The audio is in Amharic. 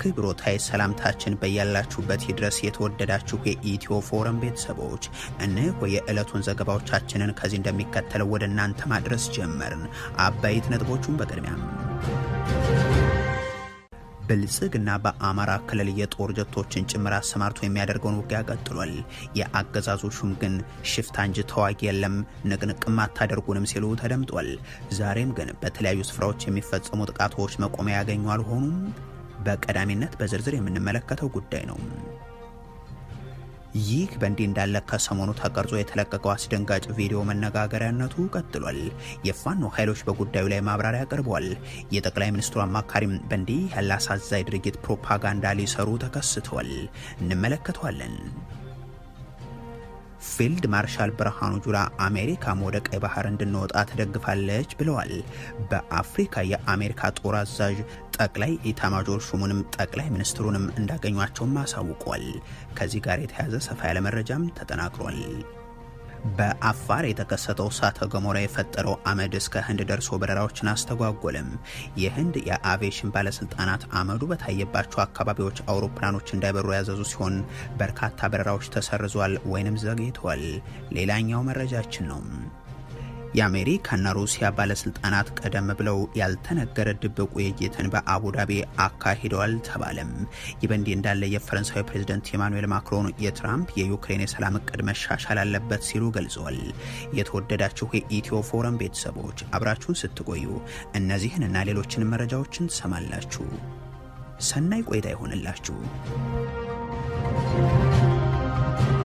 አክብሮታይ ሰላምታችን በያላችሁበት ይድረስ። የተወደዳችሁ የኢትዮ ፎረም ቤተሰቦች፣ እነሆ የዕለቱን ዘገባዎቻችንን ከዚህ እንደሚከተለው ወደ እናንተ ማድረስ ጀመርን። አበይት ነጥቦቹን በቅድሚያም፣ ብልጽግና በአማራ ክልል የጦር ጀቶችን ጭምር አሰማርቶ የሚያደርገውን ውጊያ ቀጥሏል። የአገዛዙ ሹም ግን ሽፍታ እንጂ ተዋጊ የለም፣ ንቅንቅም አታደርጉንም ሲሉ ተደምጧል። ዛሬም ግን በተለያዩ ስፍራዎች የሚፈጸሙ ጥቃቶች መቆሚያ ያገኙ አልሆኑም። በቀዳሚነት በዝርዝር የምንመለከተው ጉዳይ ነው። ይህ በእንዲህ እንዳለ ከሰሞኑ ተቀርጾ የተለቀቀው አስደንጋጭ ቪዲዮ መነጋገሪያነቱ ቀጥሏል። የፋኖ ኃይሎች በጉዳዩ ላይ ማብራሪያ አቅርበዋል። የጠቅላይ ሚኒስትሩ አማካሪም በእንዲህ ያለ አሳዛኝ ድርጊት ፕሮፓጋንዳ ሊሰሩ ተከስተዋል። እንመለከተዋለን። ፊልድ ማርሻል ብርሃኑ ጁላ አሜሪካም ወደ ቀይ ባህር እንድንወጣ ትደግፋለች ብለዋል። በአፍሪካ የአሜሪካ ጦር አዛዥ ጠቅላይ ኢታማጆር ሹሙንም ጠቅላይ ሚኒስትሩንም እንዳገኟቸውም አሳውቋል። ከዚህ ጋር የተያዘ ሰፋ ያለ መረጃም ተጠናክሯል። በአፋር የተከሰተው እሳተ ገሞራ የፈጠረው አመድ እስከ ህንድ ደርሶ በረራዎችን አስተጓጎለም። የህንድ የአቪዬሽን ባለስልጣናት አመዱ በታየባቸው አካባቢዎች አውሮፕላኖች እንዳይበሩ ያዘዙ ሲሆን በርካታ በረራዎች ተሰርዟል ወይንም ዘግይተዋል። ሌላኛው መረጃችን ነው። የአሜሪካና ሩሲያ ባለስልጣናት ቀደም ብለው ያልተነገረ ድብቅ ውይይትን በአቡዳቢ አካሂደዋል ተባለም። ይህ በእንዲህ እንዳለ የፈረንሳዊ ፕሬዝደንት ኤማኑኤል ማክሮን የትራምፕ የዩክሬን የሰላም እቅድ መሻሻል አለበት ሲሉ ገልጸዋል። የተወደዳችሁ የኢትዮ ፎረም ቤተሰቦች፣ አብራችሁን ስትቆዩ እነዚህን እና ሌሎችንም መረጃዎችን ትሰማላችሁ። ሰናይ ቆይታ ይሆንላችሁ።